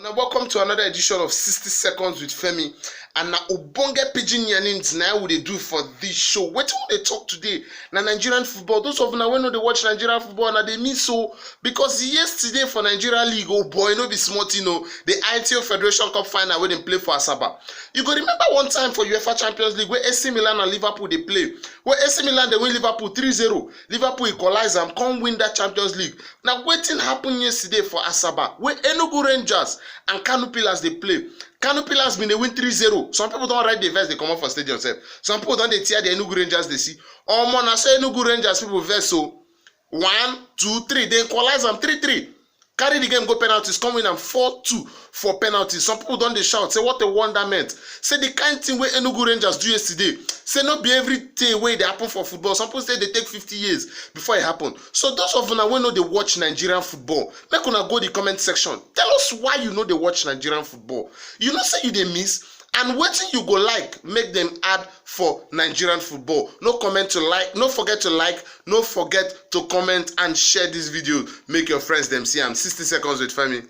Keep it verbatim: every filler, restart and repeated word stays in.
And welcome to another edition of sixty Seconds with Femi. And na ogbonge pidgin yarnings na we dey do for this show. Wetin we dey talk today na Nigerian football. Those of una wey no dey watch Nigerian football, na dey miss o, because yesterday for Nigeria League, oh boy, no be small thing o. The I T O Federation Cup final wey dem play for Asaba. You go remember one time for UEFA Champions League wey A C Milan and Liverpool dey play, wey A C Milan dey win Liverpool three zero, Liverpool equalize am, come win that Champions League. Na wetin happen yesterday for Asaba, wey Enugu Rangers and Kano Pillars dey play. Kano Pillars bin dey win three zero. Some people don ride the vex dey comot for stadium sef. Some people don dey tear the Enugu Rangers dey see. Omo, na so Enugu Rangers people vex o. One, two, three. Dem equalize am three three. Carry the game go penalties, come win am four two for penalties. Some people don dey shout, say, "What a wonderment." Say the kind thing wey Enugu Rangers do yesterday, say no be everything wey dey happen for football. Some people say dey take fifty years before e happen. So those of una wey no dey watch Nigerian football, make una go the comment section. Tell us why you no dey watch Nigerian football. You know say you dey miss, and wetin you go like make dem add for Nigerian football. No comment to like, no forget to like, no forget to comment and share this video. Make your friends dem see am. sixty Seconds with Femi.